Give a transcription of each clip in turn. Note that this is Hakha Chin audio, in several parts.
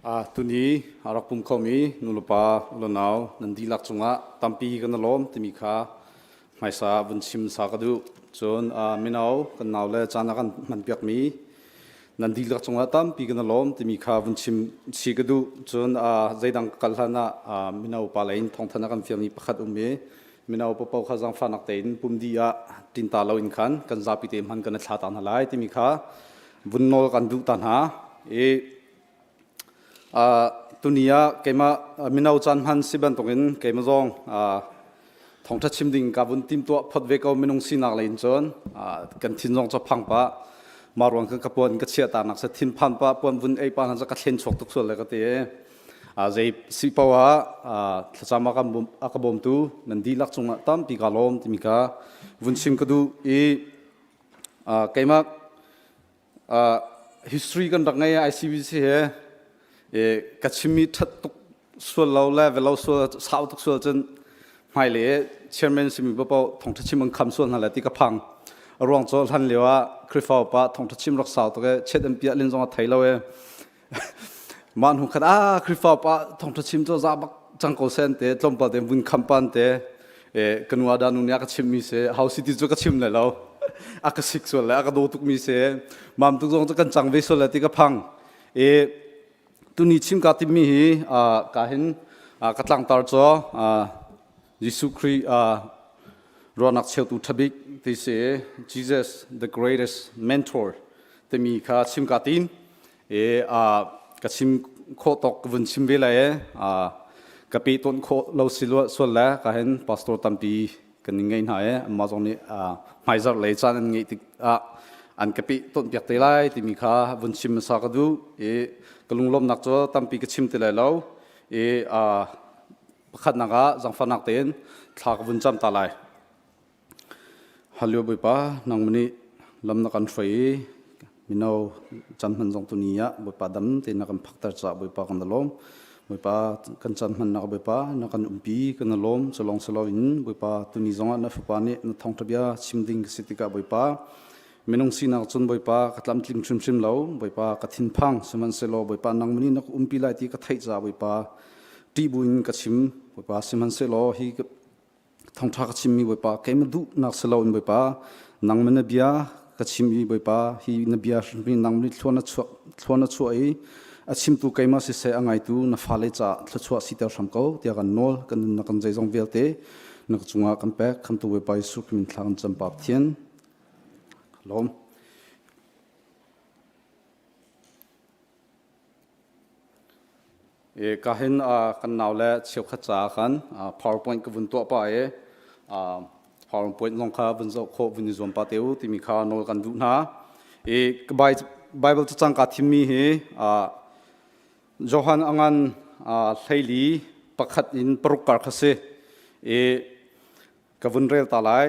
Tuni a rak pum khomi nulepa unau nan dihlak cungah tampi kan i lawm timi kha hmaisa vun chim sa ka duh. Cun mino kan nau le caan a kan hmanpiakmi nan dihlak cungah tampi kan i lawm timi kha vun chim si ka duh. Cun zeidang ka kal hlan ah mino pa lei in thawngthan a kan fialmi pakhat um i mino paoh kha zaangfahnak tein pum dih ah tinta loin khan kan zapi te hman kan i thla ta hna lai timi kha vun nawl kan duh ta hna. I tuni ah keimah mino caan hman si bantukin keimah zong thawngṭha chim ding ka vun timtuah phot ve ko minung sinak lei in cun kan thin zong cu phang pah mah ruang kan ka puan ka chiah ta nak sa thin phan pa puan vun ei pa hna ka thlen chuak tuk sual le ka ti zei si poah ah thlacam a ka bawmtu nan dihlak cungah tampi ka lawm timi kha vun chim ka duh i keimah history kan rak ngei ICBC he ka chimmi ṭhat tuk sual lo le velo sual sau tuk sual cun hmailei chairman simi paoh thongṭha chim an kham sual hna le ti ka phang a ruang cu hlan lio ah Khrihfa upa thongṭha chim rak sau tuk e chet an piah lin zong a thei lo e mah hnu khat ah Khrihfa upa thongṭha chim cu za bak cang ko sen te tlawmpal te vun kham pan te e ka nu ada nu nih a ka chimmi si how city cu ka chim le lo a ka sik sual le a ka daw tukmi si mam tuk zong cu kan cang ve sual le ti ka phang e tuni chim ka timmi hi ka hin ka tlangtar cu Jesuh Khrih ruahnak cheutu ṭhabik ti si Jesus the greatest mentor timi kha chim ka tim e ka chim khawh tawk ka vun chim ve lai e ka pe tawn khawh lo si sual le ka hin pastor tampi kan ngei hna e amma zong nih hmaizarh lei caan an ngeih tik ah an ka pe tawn piak te lai timi kha vun chim hmasa ka duh i ka lunglawmnak cu tampi ka chim ti lai lo i pakhatnak ah zangfahnak tein thla ka vun cam ta lai. Hallelujah Bawipa, nangmah nih lam na kan hruai i mino caan hman zong tuni ah Bawipa dam tein na kan phakter caah Bawipa kan i lawm. Bawipa kan caan hmannak Bawipa na kan umpi kan i lawm. Culong siloin Bawipa tuni zongah na fapa nih na thawngṭha bia chim ding ka si tikah Bawipa minung sinak cun Bawipa ka tlamtling hrimhrim lo. Bawipa ka thinphang sihmanhsehlaw Bawipa nangmah nih na ka umpi lai ti ka theih caah Bawipa ṭih buin ka chim. Bawipa sihmanhsehlaw hi Thawngṭha ka chimmi Bawipa, keimah duhnak si loin Bawipa, nangmah na bia ka chim i Bawipa, hi na bia hrimhrim nangmah nih thluan na chuah i a chimtu keimah siseh a ngaitu na fale caah thluachuah siter hram ko tiah kan nawl. Kan nunnak kan zeizong vialte na ka cungah kan pek. Khamtu Bawipa Jesuh Khrih min thla kan cam Pa Pathian. Lawm. Ka hin kan nau le cheukhat caah khan PowerPoint ka vun tuah pah i PowerPoint zong kha vun zoh khawh vun i zuam pah te u timi kha nawl kan duh hna. I Bible cacang kaa thimmi hi Johan a ngan 14 pakhat in paruk kar kha si. I ka vun rel ta lai.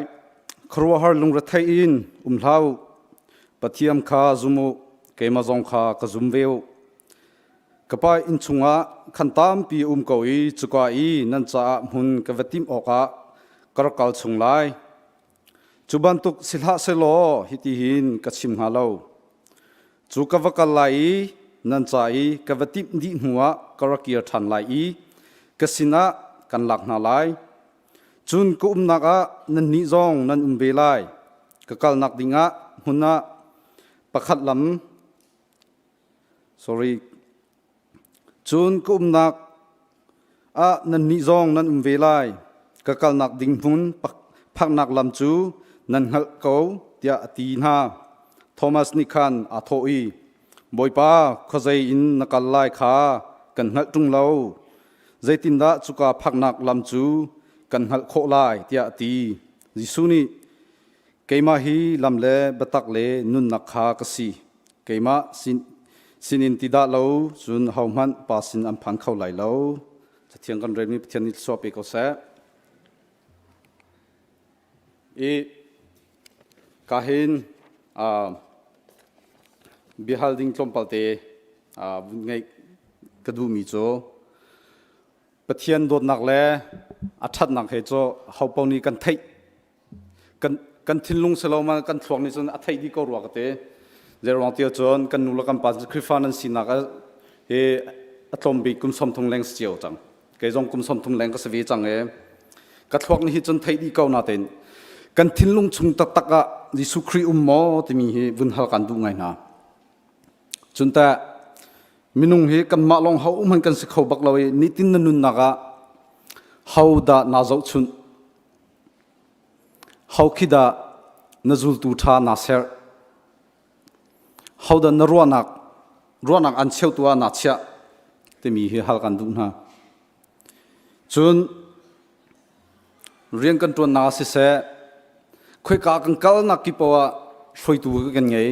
Khuaruahhar lungrethei in um hlah u. Pathian kha zum u, keimah zong kha ka zum ve u. Ka pa inn chungah khan tampi a um ko i cuka i nan caah hmun ka va timh awkah ka rak kal chung lai. Cu bantuk si hlah sehlaw hitihin ka chim hnga lo. Cu ka va kal lai i nan ca i ka va timh dih hnuah ka rak kir ṭhan lai i ka sinah kan lak hna lai. Cun ka umnak ah nannih zong nan um ve lai. Ka kalnak dingah hmun ah pakhat lam sorry cun ka umnak ah nannih zong nan um ve lai. Ka kalnak ding hmun phaknak lam cu nan hngalh ko tiah a ti hna. Thomas nih khan aa thawh i, Bawipa, khuazei in na kal lai kha kan hngalh ṭung lo. Zeitindah cuka phaknak lam cu kan hngalh khawh lai tiah a ti. Jesuh nih keimah hi lam le biatak le nunnak kha ka si. Keimah sinin ti dah lo cun ahohmanh Pa sin an phan kho lai lo. Cathiang kan relmi Pathian nih thluachuah pe ko seh. I ka hin biahal ding tlawmpal te ngeih ka duhmi cu Pathian dawtnak le a ṭhatnak he cu hopaoh nih kan theih kan kan thinlung si lo ma kan thluak nih cun a theih dih ko rua ka ti. Zeiruang ti ahcun kan nu le kan pa cu Khrihfa nan sinak hi. a tlawm bik kum 30 leng si cio cang. Kei zong kum 30 leng ka si ve cang i ka thluak nih hi cun theih dih ko natein kan thinlung chung taktak ah Jesuh Khrih um maw timi hi vun hal kan duh ngai hna. Cun teh minung hi kanmah lawng ho hmanh kan si kho bak lo i nitin na nunnak ah ho dah naa zohchunh? Ho khi dah na zultu ṭha naa serh? Ho dah na ruahnak ruahnak an cheutu ah naa chiah? timi hi hal kan duh hna. Cun rian kan ṭuannak ah siseh, khoika kan kalnak kip paoh ah hruaitu kan ngei.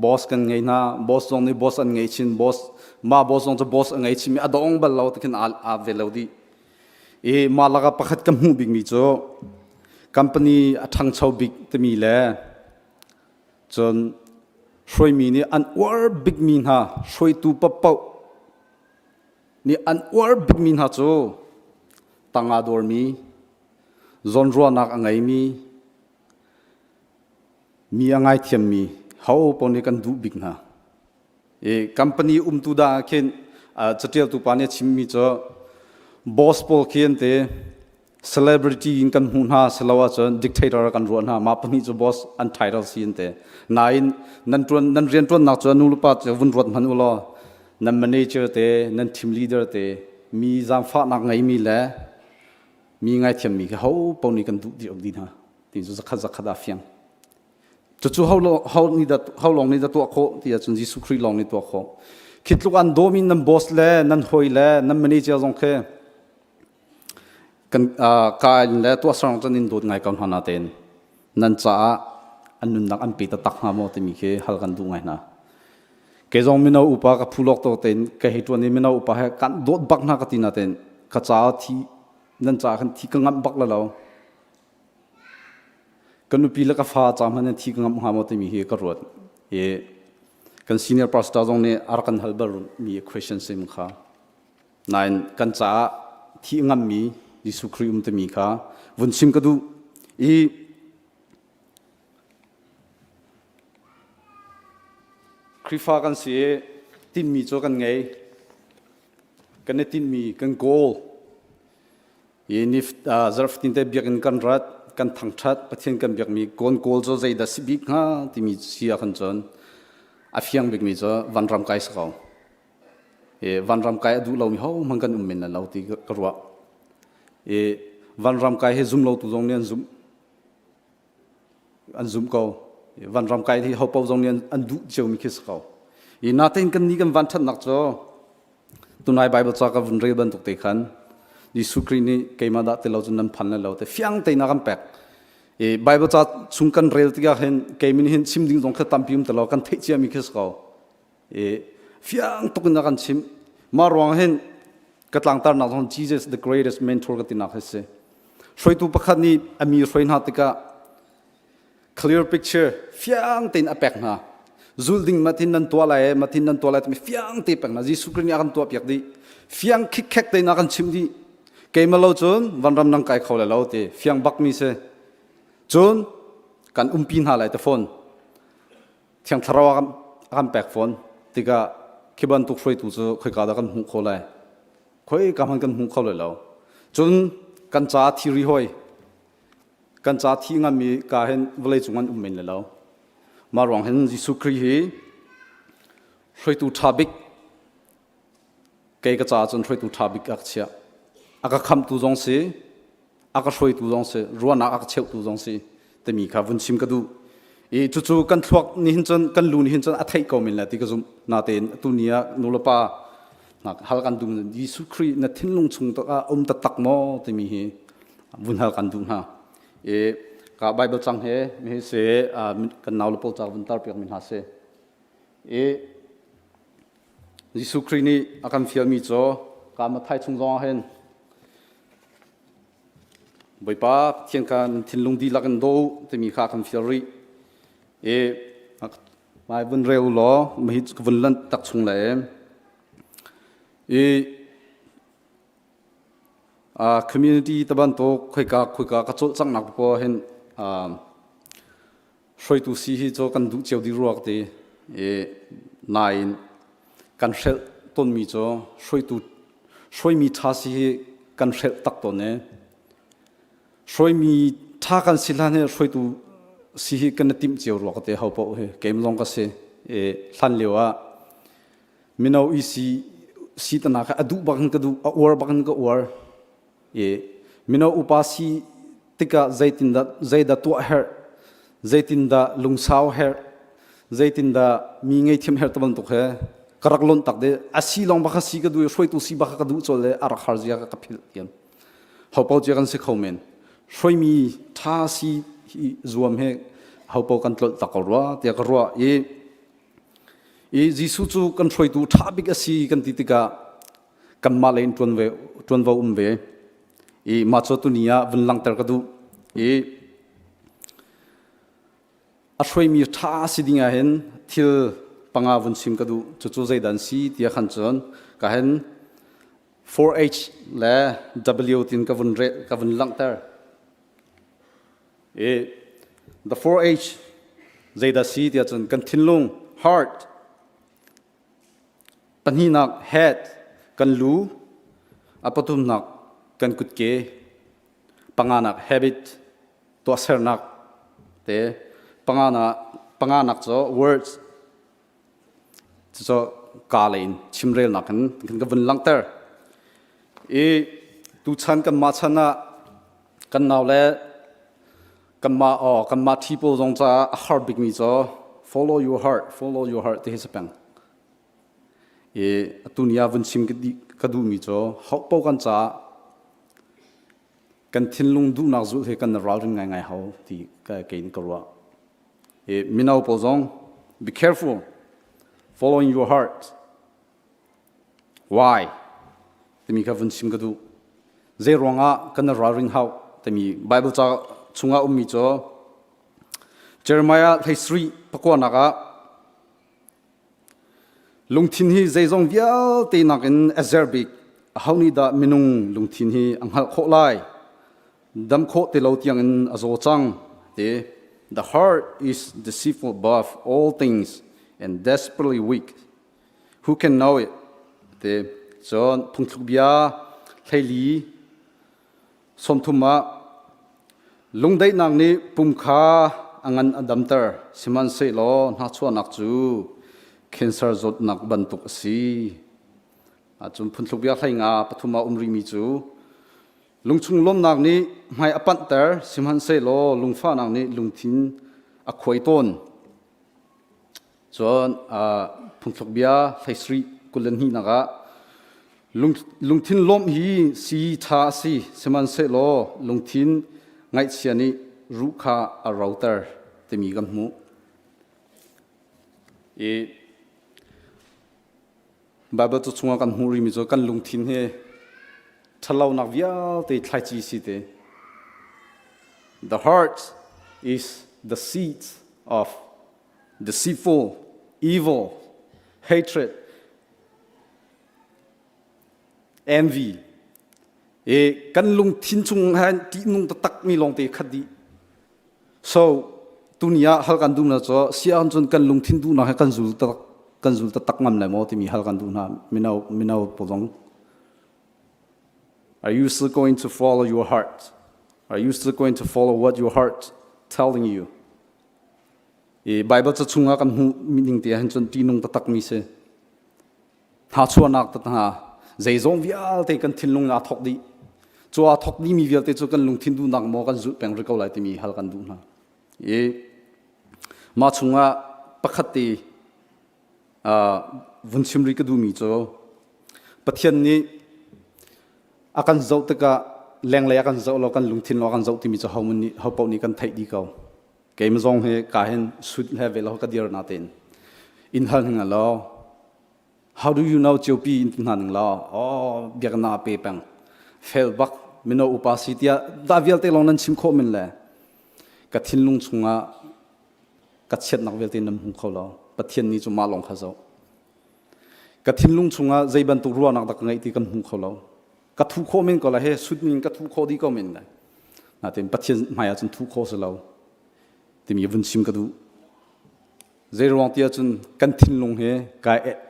Boss kan ngei hna. Boss zong nih boss an ngei chin. Boss mah boss zong cu boss a ngei chinmi a dong bal lo tikhin aa aa ve lo dih. I mah lakah pakhat ka hmuh bikmi cu company a ṭhangcho bik timi le cun hruaimi nih an uar bikmi hna hruaitu paohpaoh nih an uar bikmi hna cu tang aa dawrmi, zawnruahnak a ngeimi, mi a ngaithiammi ho paoh nih kan duh bik hna. I company umtu dah ah khin catialtu pa nih a chimmi cu boss pawl khi an ti celebrity in kan hmuh hna silo ahcun dictator kan ruah hna mah pahnih cu boss an title si an ti nain nan tuan nan rian tuannak cu nu le pa cu vun ruat hman u law nan manager te nan team leader te mi zaangfahnak ngeimi le mi ngaithiammi khi ho paoh nih kan duh dih dih hna ti cu zakhat zakhat ah fiang cucu ho ho nih dah ho lawng nih dah tuah khawh ti ahcun Jesuh Khrih lawng nih tuah khawh khi tluk an dawmi nan boss le nan hawi le nan manager zong khi Kan ka in le tuahsernak cun in dawt ngai ko hna natein nan caah an nunnak an pe taktak hnga maw timi khi hal kan duh ngai hna. Kei zong mino upa ka phu lawk to tein ka hei ṭuan i mino upa he kan dawt bak hna ka ti natein ka caah thi nan caah khan thi ka ngamh bak la lo. Ka nupi le ka fa ca hmanh in thi ka ngamh hnga maw timi hi ka ruat. I kan senior pastor zong nih a rak kan hal bal mi question sim kha. Nain kan caah thih ngammi Jesuh Khrih um timi kha vun chim ka duh i Khrihfa kan si i tinhmi cu kan ngei. Kan i tinhmi kan goal i ni zarhfatin te biakinn kan rat kan thangṭhat Pathian kan biakmi kawn goal cu zeidah si bik hnga timi si ah khan cun a fiang bikmi cu vanram kai si ko. I vanram kai a duh lomi hohmanh kan um men lo ti ka ruah. I vanram kai hi zum lotu zong nih an zumh. An zum ko. I vanram kai hi ho paoh zong nih an duh ciomi khi si ko. I natein kan nih kan vanṭhatnak cu tunai Bible ca ka vun rel bantuk te khan Jesuh Khrih nih keimah dah ti lo cun nan phan lai lo te fiang tein a kan pek. I Bible ca chung kan rel tikah hin keimin hin chim ding zong kha tampi um ti lo kan theih ciami khi si ko. I fiang tuk in a kan chimh. Mah ruang hin ka tlangtarnak zong Jesus the greatest mentor ka tinak hi si. Hruaitu pakhat nih a mi hruai hna tikah clear picture fiang tein a pek hna. Zul ding matin nan tuah lai, matin nan tuah lai timi fiang te pek hna. Jesuh Khrih nih a kan tuah piak dih. Fiang khikhek tein a kan chimh dih. Keimah lo cun vanram nan kai kho lai lo ti fiang bak mi si. Cun kan umpi hna lai te fawn. Thiang Thlarau a kan pek fawn tikah khi bantuk hruaitu cu khoika dah kan hmuh kho lai? Khoika hmanh kan hmu kho lai lo. Cun kan ca thiri hoi kan ca thi nganmi ka hin vawlei cung an um men lai lo. Mah ruang hin Jesuh Khrih hi hruaitu ṭha bik kei ka caah cun hruaitu ṭha bik a ka chiah. A ka khamhtu zong si, a ka hruaitu zong si, ruahnak a ka cheuhtu zong si timi kha vun chim ka duh. I cucu kan thluak nih hin cun kan lu nih hin cun a theih ko men le ti ka zumh. Natein atu ni ah nulepa hal kan duh Jesuh Khrih na thinlung chung ah um taktak maw timi hi vun hal kan duh hna. I ka Bible cang he mi si kan nau le pawl ca vun tar piak mi hna si. I Jesuh Khrih nih a kan fialmi cu ka Matthai chung zongah hin Bawipa Pathian kha nan thinlung dihlak in daw u timi kha a kan fial rih. I mai vun rel u law hi ka vun lanh tak chung le i community te bantuk khoika khoika ka cawlcanghnak paoh hin hruaitu si hi cu kan duh cio dih rua ka ti i nain kan hrelh. tonmi cu hruaitu hruaimi ṭha si hi kan hrelh tak tawn i hruaimi ṭha kan si hlan hi hruaitu si hi kan i timh cio rua ka ti ho paoh hi keim zong ka si i hlan lio ah mino i si si tana kha a duh bak in ka duh a uar bak in ka uar i mino upa si tikah zeitindah zeidah tuah herh zeitindah lungsau herh zeitindah mi ngeithiam herh ti bantuk he ka rak lonh tak de a si lawng bak si ka duh i hruaitu si bak ka duh col le a rak har zia ka philh tiam hopo cia kan si kho men hruaimi tha si hi zuam he hopo kan tlolh tak ko rua tiah ka ruah i i Jesuh cu kan hruaitu tha bik a si kan ti tikah kanmah lei in ṭuanvo um ve i mah cu tuni ah vun langhter ka duh i a hruaimi ṭha si ding ah hin thil panga vun chim ka duh cucu zeidan si tiah khan cun ka hin 4H le W tin ka vun re ka vun langhter i the 4H zeidah si tiah cun kan thinlung heart Pahnihnak head kan lu, a pathumnak kan kutke, panganak habit tuahsernak te, panganak panganak cu words cucu ka lei in chimrelnak in kan ka vun langhter. I tuchan kanmah chan ah kan nau le kanmah aw kanmah ṭhi pawl zong caah a har bikmi cu follow your heart follow your heart ti hi si peng i atu ni ah vun chim ka duhmi cu hauh po kan caah kan thinlung duhnak zulh hi kan ralring ngaingai hau ti ka kein ka ruah i mino pawl zong be careful following your heart Why? timi kha vun chim ka duh. Zei ruangah kan ralring hau timi Bible ca chungah ummi cu Jeremiah 33 pakuanak ah lungthin hi zeizong vialte nakin a zer bik aho nih dah minung lungthin hi a hngalh khawh lai dam khawh ti lo tiangin a zaw cang ti the heart is deceitful above all things and desperately weak Who can know it? Ti cun phungthluk bia hleili 30 ah lungdaihnak nih pum kha a ngan a damter sihmanhsehlaw hnahchuahnak cu cancer zawtnak bantuk a si. Cun phungthluk bia hleinga pathum ah um rihmi cu lungchung lawmnak nih hmai a panhter sihmanhsehlaw lungfahnak nih lungthin a khuai tawn. Cun phungthluk bia hleisarih 22 nak ah lungthin lawmh hi sii ṭha a si, sihmanhsehlaw lungthin ngaihchia nih ruh kha a roter timi kan hmuh. I Baibal cu chungah kan hmuh rihmi cu kan lungthin hi ṭhatlonak vialte thlaici si te. The heart is the seed of deceitful, evil, hatred, envy. E kan lungthin chung han ṭihnung taktak mi lawngte khat dih. So tuni ah hal kan duh na cu siang cun kan lungthin duhnak he kan zul tak kan zul taktak ngam lai maw timi hal kan duh hna mino mino pawl Are you still going to follow your heart? Are you still going to follow what your heart telling you? I Bible ca chungah kan hmuh ning te ahhin cun ṭihnung taktak mi si. Hnachuahnak te hna zeizong vialte kan thinlung aa thok dih. Cu aa thok dihmi vialte cu kan lungthin duhnak maw kan zulh peng rih ko lai timi hal kan duh hna. I mah chungah pakhat te vun chim rih ka duhmi cu Pathian nih a kan zoh tikah lenglei a kan zoh lo kan lungthin lo a kan zoh timi cu ho nih ho paoh nih kan theih dih ko. Keimah zong hi ka hin sut he ve lo ka dir na tein in hal hing lo how do you know ciopi in hna ning law oh biakna pe peng fel bak mino upa si tiah da vialte long nan chim khawh min le ka thinlung chungah ka chiatnak vialte nan hmu kho lo pathian ni cu mah long kha zo ka thinlung chungah zei bantuk ruahnak dah ka ngeih ti kan hmu kho lo ka thu khawh men ko la he sut min ka thu khawh dih ko men le natin pathian hmai ah cun thu khawh si lo timi vun chim ka duh zei ruang ti ahcun kan thinlung he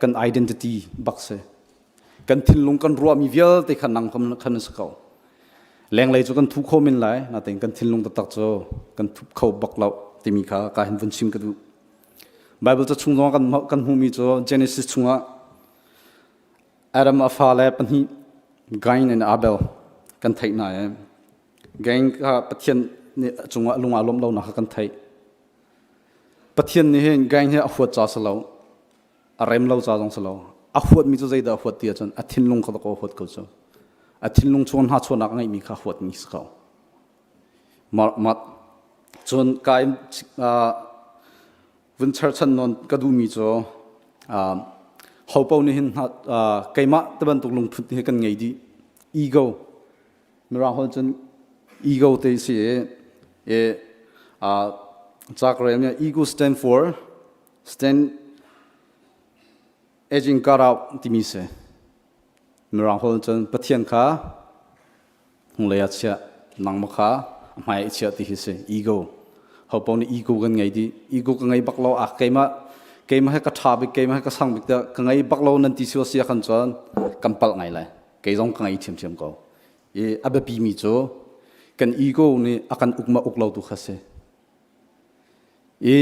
kan identity bak si. Kan thinlung kan ruahmi vialte kha nang khan si ko. Lenglei cu kan thu kho min lai, natein kan thinlung taktak cu kan thup kho bak lo timi kha ka hin vun chim ka duh. Bible ca chung zong kan kan hmuhmi cu Genesis chungah Adam a fale pahnih Cain and Abel kan theih hna i Cain kha Pathian nih a cungah lung aa lawmh lonak kha kan theih. Pathian nih hin Cain hi a huat ca si lo, a rem lo ca zong si lo. A huatmi cu zeidah a huat ti ahcun a thinlung kha a huat ko cu. A thinlung chung hna chuahnak a ngeihmi kha huatmi si ko. Ma cun Kain vun cherchan nawn ka duhmi cu ho paoh nih hin keimah te bantuk lungput hi kan ngei dih. Ego Mirang holh cun ego te si i ca ka rel mi ego stand for stand aging got out timi si. Mirang holh cun Pathian kha hnulei ah chiah nangmah kha a hmai ah i chiah ti hi si ego. Ho paoh nih ego kan ngei dih. Ego ka ngei bak lo ah keimah keimah he ka ṭha bik keimah he ka sang bik tiah ka ngei bak lo nan ti si si ah khan cun kan palh ngai lai. Kei zong ka ngei ṭhiamṭhiam ko. I a biapimi cu kan ego nih a kan uk ma uk lo tu kha si. I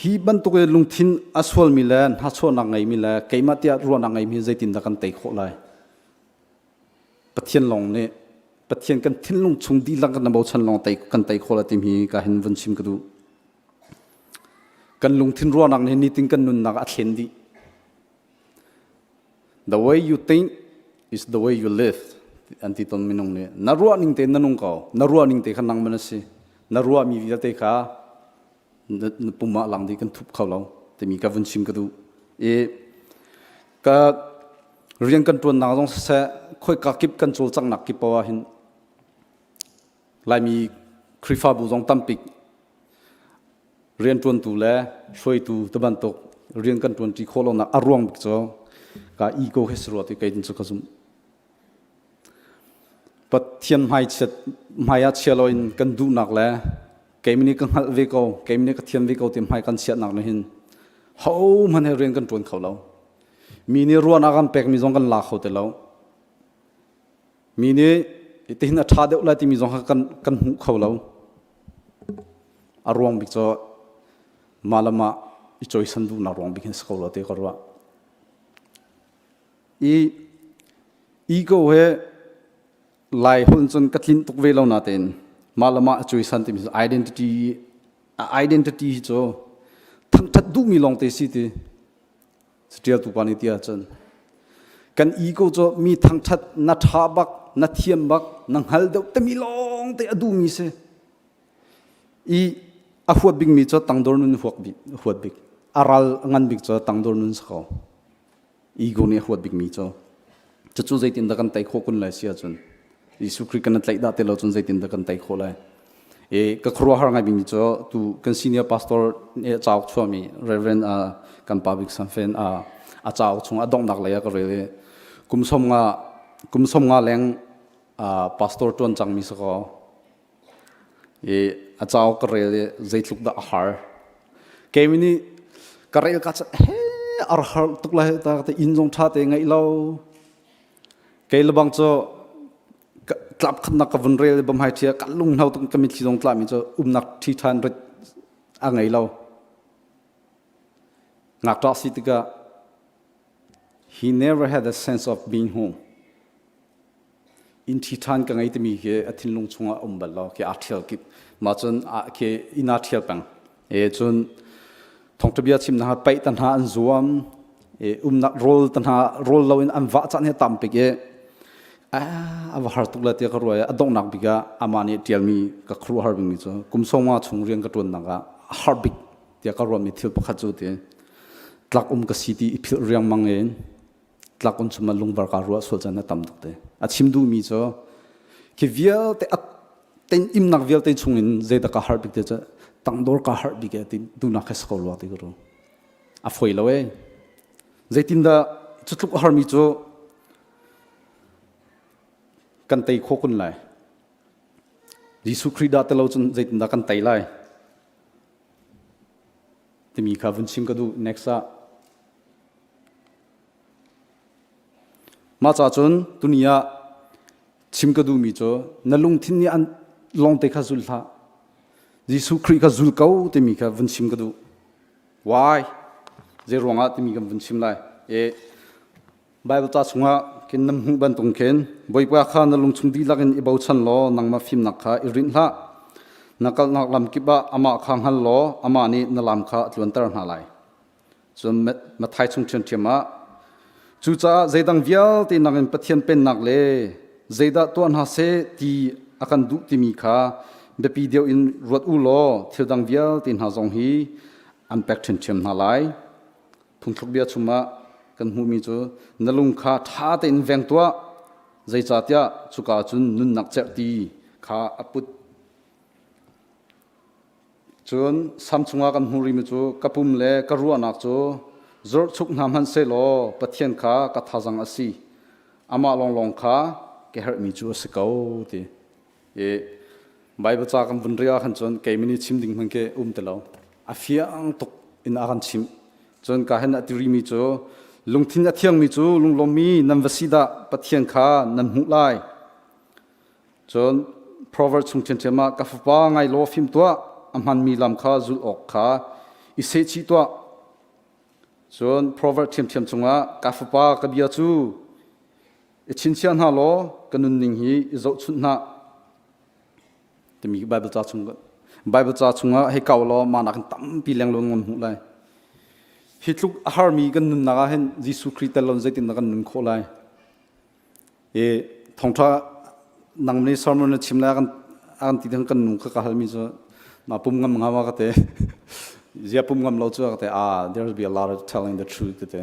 hi bantuk i lungthin a sualmi le hnachuahnak ngeimi le keimah tiah ruahnak ngeimi zeitindah kan tei khawh lai? Pathian lawng nih Pathian kan thinlung chung dihlak kan bochan lawng tei kan tei khawh lai timi ka hin vun chim ka duh. Kan lungthin ruahnak nih nitin kan nunnak a thlen dih. The way you think is the way you live an ti ton minung nih na ruah ning te na nung ko na ruah ning te kha nang man a si na ruah mi vialte kha na pum ah lang di kan thup kho lo timi ka vun chim ka duh i ka rian kan tuan nak zong siseh khoi ka kip kan cawlcanghnak kip poah hin Laimi Khrihfabu zong tampik rianṭuantu le hruaitu ti bantuk rian kan ṭuanṭi khawh lonak a ruang bik cu ka ego he si rua ti kei cu ka zumh. Pathian hmaichiat hmai ah chia loin kan duhnak le keimah nih ka hngalh ve ko, keimah nih ka thiam ve ko ti hmai kan chiahnak nih hin hohmanh he rian kan ṭuan kho lo. Mi nih ruahnak an pekmi zong kan la kho ti lo. Mi nih tihin a ṭha deuh lai timi zong kha kan, kan hmu kho lo. A ruang bik cu mah le mah i cawisan duhnak ruang bik hin si ko lo ti ka ruah. I ego he lai holh cun ka tlinh tuk ve lo natein mah le mah cawisan timi identity identity hi cu thangṭhat duhmi lawng te si ti Catialtu pa nih ti ahcun kan ego cu mi thangṭhat na ṭha bak na thiam bak na hngal deuh timi lawng te a duhmi si i a huat bikmi cu tangdor nun huak bik huat bik a ral a ngan bik cu tangdor nun si ko ego nih a huat bikmi cu cucu zeitindah kan tei khawh kun lai si ahcun Jesuh Khrih kan tlaih dah ti lo cun zeitindah kan tei khawh lai E ka khuaruahhar ngai bikmi cu tu kan senior pastor nih cauk chuahmi Reverend kan pa bik Sanfen a cauk chung a donghnak lei ah ka rel i kum som nga leng pastor tuan cangmi si ko i a cauk ka rel i zeitluk dah a har keimi nih ka rel ka cun he ar har tuk lai ta te inn zong tha te ngaih lo kei lebang cu tlap khatnak ka vun rel bam hai ṭhia ka lung hno tuk ka mitthli zong tlami cu umnak ṭhi ṭhan rit a ngei lo ngakṭah si tikah he never had a sense of being home inn ṭhi ṭhan ka ngei timi khi a thinlung chungah um bal lo khi aa ṭhial kip mah cun khi inn aa ṭhial peng E cun thawngṭhabia chimnak ah paih ta hna an zuam e umnak rawl ta hna rawl loin an vah caan hi tam bik i a va har tuk le tiah ka ruah i a donghnak bik ah amah nih ṭialmi ka khuaruahhar bikmi cu kum sawmnga chung rian ka ṭuannak ah a har bik tiah ka ruahmi thil pakhat cu ti tlak um ka si ti i philh riangmang in tlak um chungah lungvar kaa ruah sual caan a tam tuk te a chim duhmi cu khi vialte a imnak vialte chungin zeidah ka harh bik te cu tangdor ka harh bik e ti duhnak he sako rua ti ka ru a foi lo e zeitindah cutluk a harmi cu kan tei kho kun lai Jesuh Khrih dah telo cun zeitindah kan tei lai timi kha vun chim ka duh next ah. Mah ca cun tuni ah chim ka duhmi cu na lungthin nih an lawngte kha zul hlah. Jesuh Khrih kha zul ko timi kha vun chim ka duh. Why? Zei ruangah timi kan vun chim lai. E Bible ca chungah khin nan hmuh bantuk khin Bawipa kha na lungchung dihlak in i bochan law nangmah fimnak kha i rinh hlah. Na kalnak lam kip ah amah kha hngal law amah nih na lam kha a tluanter hna lai. Cun Matthai chung ṭhiamṭhiam ah cucaah zeidang vialte nakin Pathian pennak le zeidah tuah hna seh ti a kan duh timi kha biapi deuh in ruat u law thil dang vialte hna zong hi an pek ṭhiamṭhiam hna lai. Phungthluk bia chungah kan hmuhmi cu na lung kha ṭha tein veng tuah, zeicahtiah cuka cun nunnak cerhti kha a put. Cun sam chungah kan hmuh rihmi cu ka pum le ka ruahnak cu zorchuk hna hmanh sehlaw Pathian kha ka thazang a si. Amah lawnglawng kha ka herhmi cu a si ko ti. I Bible ca kan vun rel ahkhan cun keimah nih chim ding hmanh khi um ti lo. A fiang tuk in a kan chimh. Cun ka hen a ti rimi cu lungthin a thiangmi cu lunglawmmi nan va si dah Pathian kha nan hmuh lai. Cun Proverbs chung ṭhiamṭhiam ah ka fapa ngai law fim tuah, a hmanmi lam kha zulh awk kha i sehchih tuah. Cun Proverbs ṭhiamṭhiam chungah ka fapa ka bia cu i chinchiah hna law ka nunning hi i zohchunh hna timi Bible ca chung Bible ca chungah hei kau law mah nakin tampi lengluang ngon hmuh lai. Hi tluk a harmi kan nunnak ah hin Jesuh Khrih tel lo zeitin dah kan nun khawh lai? I thawngṭha nang nih sermon na chim lai kan an ti ding kan nu kha ka halmi cu ma pum ngam nga ma ka te zia pum ngam lo cu ka te ah there will be a lot of telling the truth te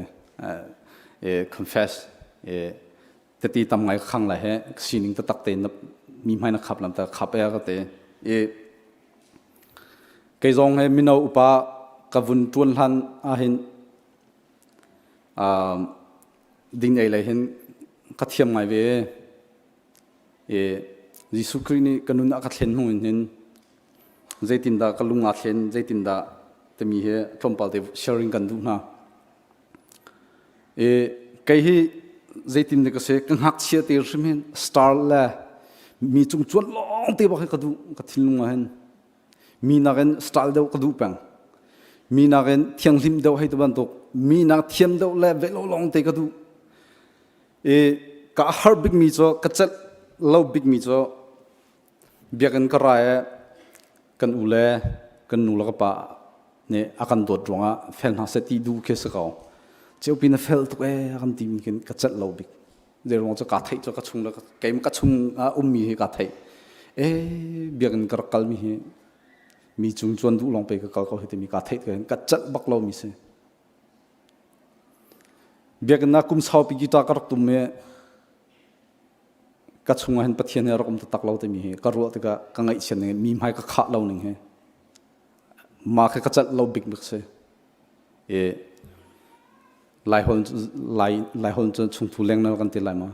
e confess e teti tam ngai khang lai he sining ta tak te na mi hmai na khap lam ta khap e ka te e kei zong he mino upa ka vun tuan hlan ah hin ding ei lei hin ka thiam ngai ve i Jesuh Khrih nih ka nun a ka thlen hnu in hin zeitindah ka lung aa thlen zeitindah timi hi tlawmpal te sharing kan duh hna i kei hi zeitin ka si ka ngakchia te hrim hin star le mi cung cuan lawng te bak hi ka duh ka thinlung ah hin Mi nakin style deuh ka duh peng. Mi nakin thianghlim deuh hei ti bantuk. Mi nak thiam deuh le velo lawng te ka duh. I ka har bikmi cu ka celh lo bikmi cu biakinn ka ra i kan u le kan nu le ka pa nih a kan dawt ruangah fel hna seh ti duh khi si ko. Ceupi na fel tuk ee a kan timi khin ka celh lo bik. Zeiruang cu kaa theih cu ka chung le keimah ka chung ah ummi hi kaa theih. Ee biakinn ka rak kalmi hi mi cung cuan duh lawng pe ka kal ko hi timi kaa theih tikah ka celh bak lomi si. Biakinn ah kum saupi guitar ka rak tum i ka chungah hin Pathian hi a rak um taktak lo timi hi ka ruah tikah ka ngaihchiat ning mi hmai ka khah lo ning hi mah khi ka celh lo bik bik si. I Laiholh Lai Laiholh cun chungthu lengno kan ti lai maw?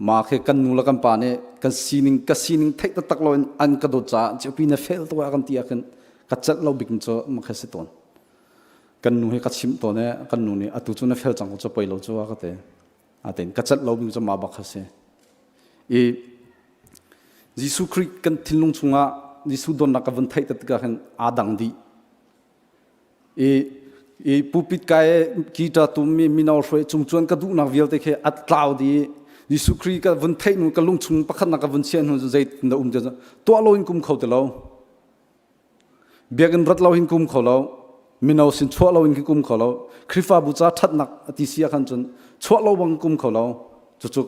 Mah khi kan nu le kan pa nih kan sining ka sining theih taktak loin an ka dawt caah ceupi na fel tuk ah kan ti ahkhin ka celh lo bik cu mah khi si tawn. Kan nu hi ka chimh tawn i kan nu nih atu cu na fel cang ko cu poi lo cu a ka ti. Atin ka celh lo bik cu mah bak kha si. I Jesuh Khrih kan thinlung chungah Jesuh dawtnak ka vun theih tikah khin aa dang dih. I i pulpit kai guitar tummi mino hruai cungcuan ka duhnak vialte khi a tlau dih. Jesuh Khrih ka vun theih hnu ka lungchung pakhatnak ka vun chiah hnu zei na um ti tuah lo in kum kho ti lo. Biakinn rat lo hin kum kho lo. Mino sin chuah lo in kum kho lo. Khrihfabu ca ṭhatnak a ti si ahkhan cun chuah lo bang kum kho lo. Cucu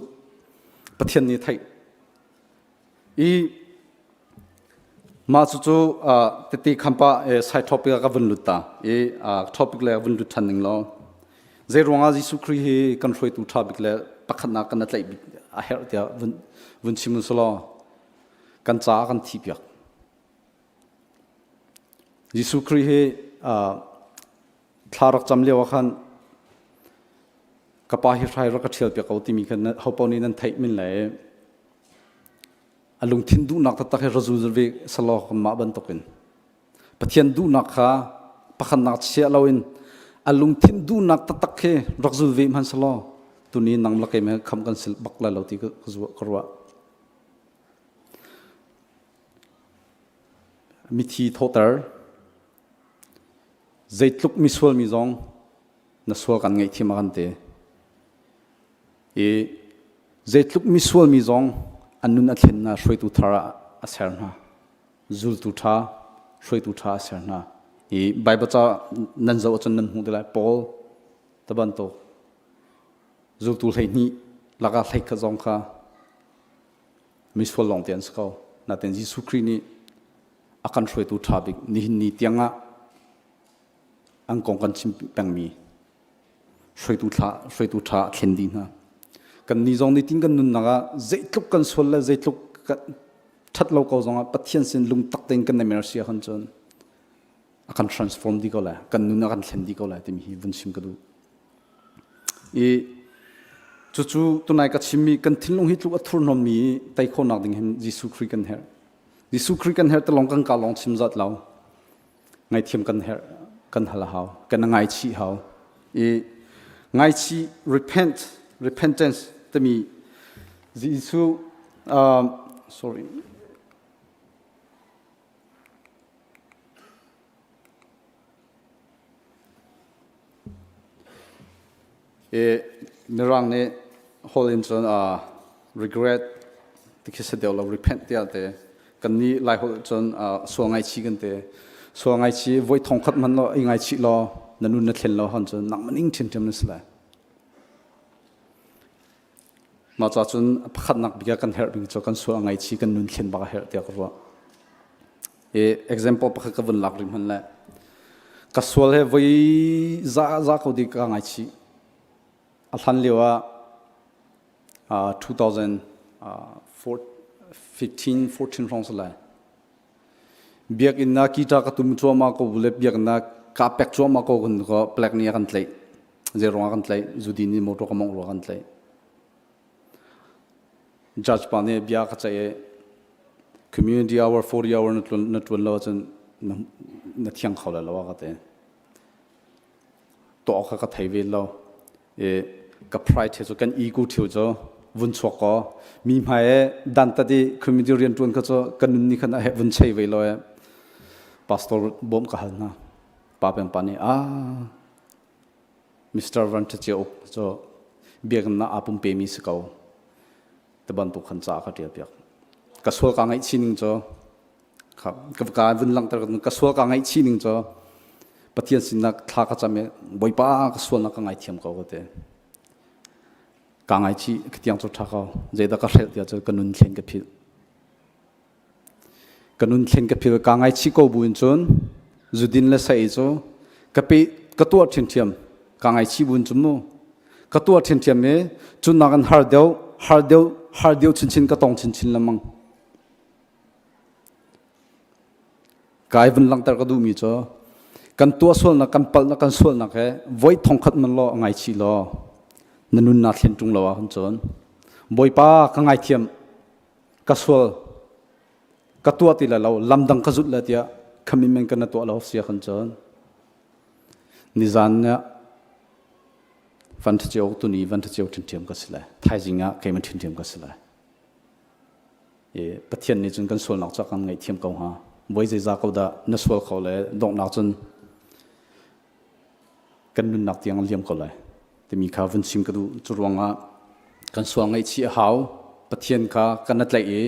Pathian nih theih. I mah cucu tete khampa side topic ah ka vun lut ta i topic le vun lut ṭhan ning law zei ruangah Jesuh Khrih hi kan hruaitu ṭha bik le pakhatnak kan tlaih bik a herh tiah vun vun chim usulaw kan caah kan thih piak. Jesuh Khrih hi thla rak cam lio ah khan ka pa hi hrai rak ka ṭhial piak ko timi kha hopaoh nih nan theih min le a lungthin duhnak taktak hi razul ve selaw kanmah bantukin Pathian duhnak kha pakhatnak chiah loin a lungthin duhnak taktak khi rak zul ve hmanh selaw. Tuni nang la keimah kham kan sil bak lai lo ti ka ka ruah. Mithi thawhter zeitluk misual mi zong na sual kan ngaihthiam a kan ti. I zeitluk misual mi zong an nun a thlen na hruaitu thar ah a ser hna. Zultu ṭha, hruaitu ṭha a ser hna. I Bible ca nan zoh ahcun nan hmuh te lai. Paul te bantuk zultu 12 lakah 11 zong kha misual lawng te an si ko. Natin Jesuh Khrih nih a kan hruaitu ṭha bik nihin ni tiangah an kong kan chim pengmi hruaitu thla hruaitu ṭha a thlen dih hna. Kan ni zong nitin kan nunnak ah zeitluk kan sual le zeitluk kan ṭhat lo ko zongah Pathian sin lungtak tein kan i mer si ahcun cun a kan transform dih ko lai kan nun a kan thlen dih ko lai timi hi vun chim ka duh. I cucu tunai ka chimmi kan thinlung hi tluk a thurhnawmmi tei khawhnak ding hin Jesuh Khrih kan herh. Jesuh Khrih kan herh te lawng kan ka lawng chim zat lo. Ngaithiam kan herh kan hal a hau. Kan ngaichih hau. I ngaichih repent repentance timi Jesuh um, sorry I Mirang nih holh in cun uh, regret ti khi si deuh lo repent tiah te kan nih Lai holh cun uh, sual ngaichih kan ti sual ngaichih voi thong khat man lo i ngaichih law na nun na thlen lo hon cun nang maning ṭhiamṭhiam na si lai Mah ca cun pakhatnak bik ah kan herh ding cu kan sual a ngaichih kan nun thlen bak a herh tiah ka ruah. I example pakhat ka vun lak rih hmanh le ka sual he voi za za ko di ka ngaichih. A hlan lio ah 2015 14 hrawng si lai. Biakinn ah guitar ka tum cuahmah ko bu le biakinn ah kaa pek cuahmah ko kan ko plek nih a kan tlaih. Zeiruang ah kan tlaih? Zudin nih motor ka mawngh ruang kan tlaih. Judge pa nih bia ka ceih i community hour 40 hour na ṭuan na ṭuan lo ahcun na, na thiang kho lai lo a ka ti. Tuah kha ka thei ve lo. I ka pride he cu kan ego thil cu vun chuak kaw mi hmai e dantat i community rian ṭuan kha cu ka nun nih khan a vun chei ve lo e pastor bawm ka hal hna. Pa peng pa nih ah Mr. Van Ṭha cu biakinn ah aa pumpemi si ko. Ti bantuk khan ca ka ṭial piak. Ka sual kaa ngaihchih ning cu ka ka vun langhter ka sual kaa ngaihchih ning cu Pathian sinah thla ka cam i Bawipa ka sualnak ka ngaithiam ko ka ti. Kaa ngaichih ka tiang cu ṭha ko. Zeidah ka hrelh tiah cu ka nun thlen ka philh. Ka nun thlen ka phil kaa ngaichih ko buin cun zudin le sa-ei cu ka pe ka tuah ṭhiamṭhiam kaa ngaichih buin cun mu ka tuah ṭhiamṭhiam i cu nakin har deuh har deuh har deuh chinchin ka tong chinchin lengmang. Kai vun langhter ka duhmi cu kan tuah sualnak kan palhnak kan sualnak he voi thongkhat man law a ngaichih law na nun naa thlen ṭung lo ahcun cun Bawipa ka ngaithiam ka sual ka tuah ti lai lo lamdang ka zulh lai tiah commitment kan na tuah lo sia kan cun nizan ah van ṭha tuni van ṭha ṭhiamṭhiam ka si lai thaizing ah keimah ṭhiamṭhiam ka si lai i Pathian nih cun kan sualnak cu kan ngaihthiam ko hnga voi zeiza ko dah na sual kho le donghnak cun kan nunnak tiang a liam ko lai timi kha vun chim ka duh cu ruangah kan sual ngaihchih a hau Pathian kha kan tlaih i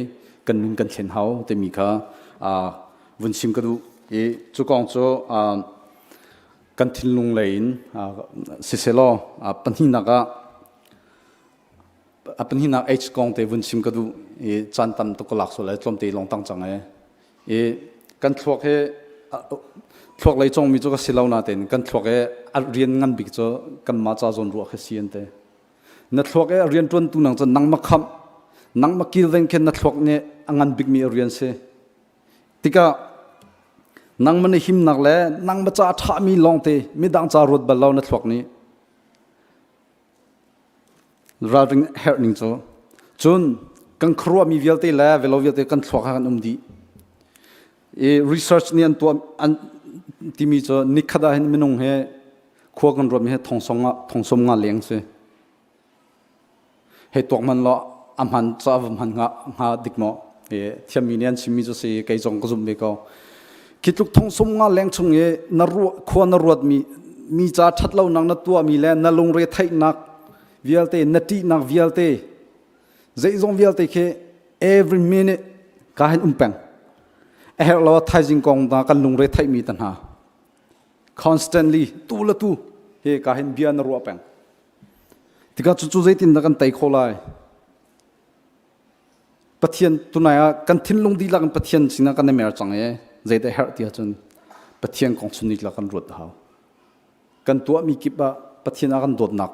kan nun kan thlen hau timi kha vun chim ka duh i cu kong cu kan thinlung lei in siselaw pahnihnak ah a pahnihnak H kong te vun chim ka duh i caan tam tuk ka lak sual lai tlawmte lawng tang cang e i kan thluak hi thluak lei congmi cu ka si lo nain kan thluak hi a rian ngan bik cu kanmah ca zawn ruah khi si an ti na thluak i a rian ṭuantu nang cu nangmah khamh nangmah kilven khin na thluak nih a ngan bikmi a rian si tikah nangmah na himnak le nangmah ca a ṭhami lawngte midang ca ruat bal lo na thluak nih Ralring herh ning cu cun kan khuaruahmi vialte le velo vialte kan thluak ah kan um dih. I research nih an tuah an timi cu nikhat ah hin minung he khua kan ruahmi he thong song thong som nga leng si. Hei tuak man law a hman ca va hman hnga hnga dik maw? Thiammi nih an chimmi cu si kei zong ka zumh ve ko. Khi tluk thong sum nga leng chung i na ruah khua na ruatmi mi ca ṭhat lonak na tuahmi le na lungre theihnak vialte na ṭihnak vialte zeizong vialte khi every minute ka hin um peng. A herh lo thaizing kong na kan lungre theihmi ta hna. Constantly tu le tu he ka hin bia na ruah peng. Tikah cucu zeitin dah kan tei khawh lai? Pathian tunai ah kan thinlung dihlak in Pathian sinah kan i mer cang i zeidah herh ti ahcun Pathian kong chun nitlak kan ruat a hau. Kan tuahmi kip ah Pathian a kan dawtnak,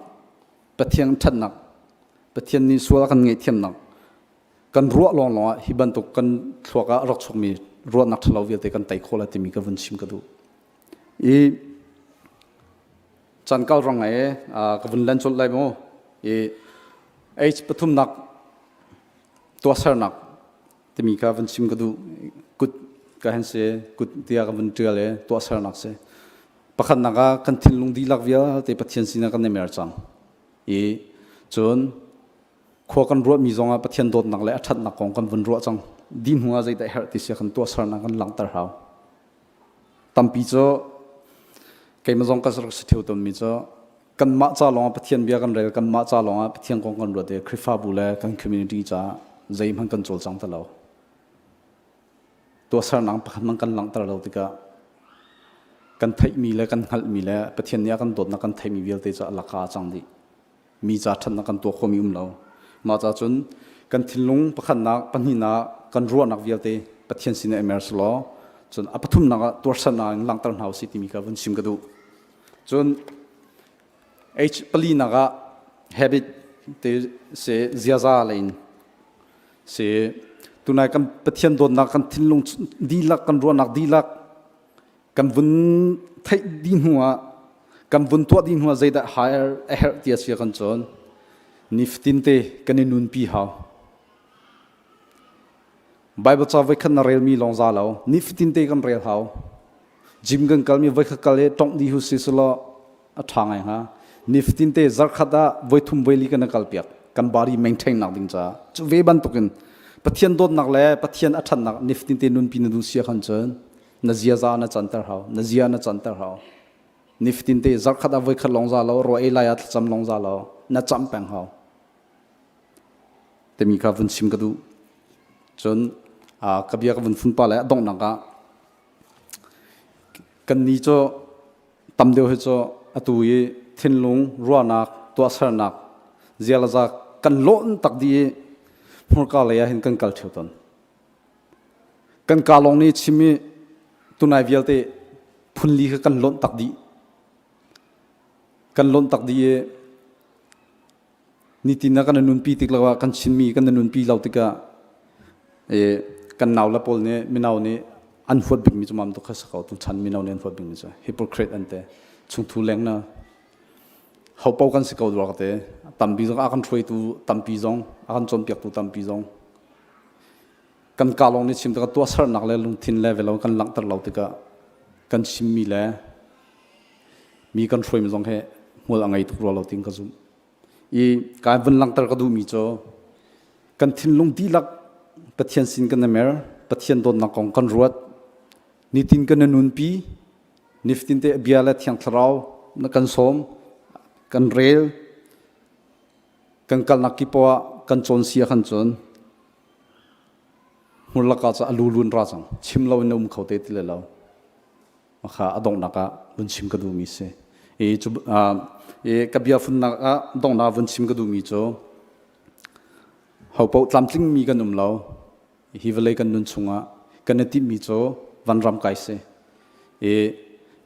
Pathian ṭhatnak, Pathian nih sual a kan ngaihthiamnak kan ruah lawnglawng ah hi bantuk kan thluak ah a rak chuakmi ruahnak ṭhalo vialte kan tei khawh lai timi ka vun chim ka duh. I Caan kal rang e ka vun len colh lai mu. I H pathumnak tuahsernak timi kha vun chim ka duh. Kut ka hen si kut tiah ka vun ṭial i tuahsernak si. Pakhatnak ah kan thinlung dihlak vialte Pathian sinah kan i mer cang. I cun khua kan ruahmi zongah Pathian dawtnak le a ṭhatnak kong kan vun ruah cang. Di hnu ah zeidah herh ti sia kan tuahsernak kan langhter hau. Tampi cu keimah zong ka rak si ṭheo tawnmi cu kanmah ca lawngah Pathian bia kan rel, kanmah ca lawngah Pathian kong kan ruat i Khrihfabu le kan community caah zeihmanh kan cawlcang ti lo. Tuahsernak pakhat hmanh kan langhter lo tikah kan theihmi le kan hngalhmi le Pathian nih a kan dawtnak kan theihmi vialte cu a laka a cang dih. Mi ca ṭhatnak kan tuah khawhmi um lo. Mah ca cun kan thinlung pakhatnak, pahnihnak, kan ruahnak vialte Pathian sinah i mer selaw cun a pathumnak ah tuarsannak in langhter hna usih timi kha vun chim ka duh. Cun H palinak ah habit te se ziaza lei in si tunai kan Pathian dawtnak kan thinlung dihlak kan ruahnak dihlak kan vun theih dih hnu ah kan vun tuah dih hnu ah zeidah hire a herh ti a si kan cawn nifatin te kan i nunpi hau. Bible ca voikhat na relmi lawng za lo, nifatin te kan rel hau. Gym kan kalmi voikhat kal i tongh dih hu si selaw a ṭha ngai hnga. Nifatin te zarkhat ah voithum voili kan kal piak kan body maintain nak ding caah. Cu ve bantukin Pathian dawtnak le Pathian a ṭhatnak nifatin te nunpi na duh sia khan cun na ziaza na canter hau, na zia na canter hau. Nifatin te zarkhat ah voikhat lawng za lo, rawl ei lai ah thlacam lawng za lo, na cam peng hau. Timi kha vun chim ka duh. Cun ka bia ka vun fun pa le a donghnak ah kan ni cu tam deuh hi cu atu i thinlung ruahnak tuahsernak zialaza kan lawn tak dih i hmurka lei ah hin kan kal ṭheo tawn. Kan ka lawng nih chim i tunai vialte phunli kha kan lawnh tak dih. Kan lawnh tak dih i nitin ah kan nunpi tik lo ah kan Chinmi kan nunpi lo tikah kan nau le pawl nih mino nih an huat bikmi cu mam tuk kha si ko tuchan mino nih an huat bikmi cu hypocrite an te chungthu leng na hopo kan si ko duak te tampi zong a kan hruaitu tampi zong a kan cawnpiaktu tampi zong kan ka lawng nih chim tikah tuahsernak le lungthin le velo kan langhter lo tikah kan chimmi le mi kan hruaimi zong he hmual a ngei tuk rua lo tin ka zumh. I kai vun langhter ka duhmi cu kan thinlung dihlak Pathian sin kan i mer, Pathian dawtnak kong kan ruat, nitin kan i nunpi, nifatin te bia le Thiang Thlarau na kan sawm, kan rel, kan kalnak kip ah kan cawn sia khan cun hmurlak ah cu a lulun ra cang chim lo in na um kho te ti le lo. Kha a donghnak ah vun chim ka duhmi si. I cu i ka bia funnak ah donghnak vun chim ka duhmi cu hopaoh tlamtlingmi kan um lo. Hi vawlei kan nun chungah kan i timhmi cu vanram kai si. I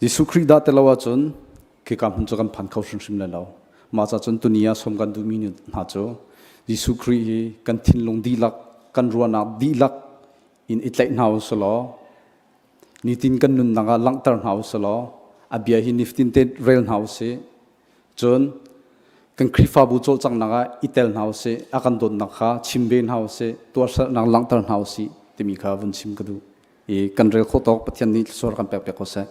Jesuh Khrih dah ti lo ahcun khika hmun cu kan phan kho hrimhrim lai lo. Mah ca cun tuni ah sawm kan duhmi hna cu Jesuh Khrih hi kan thinlung dihlak, kan ruahnak dihlak in i tlaih hna u selaw nitin kan nunnak ah langhter hna u selaw a bia hi nifatin te rel hna u sih. Cun kan Khrihfabu cawlcanghnak ah i tel hna u sih, a kan dawtnak kha chim ve hna u sih, tuahsernak langhter hna u sih timi kha vun chim ka duh. I kan rel khawh tawk Pathian nih thluachuah kan pek piak ko seh.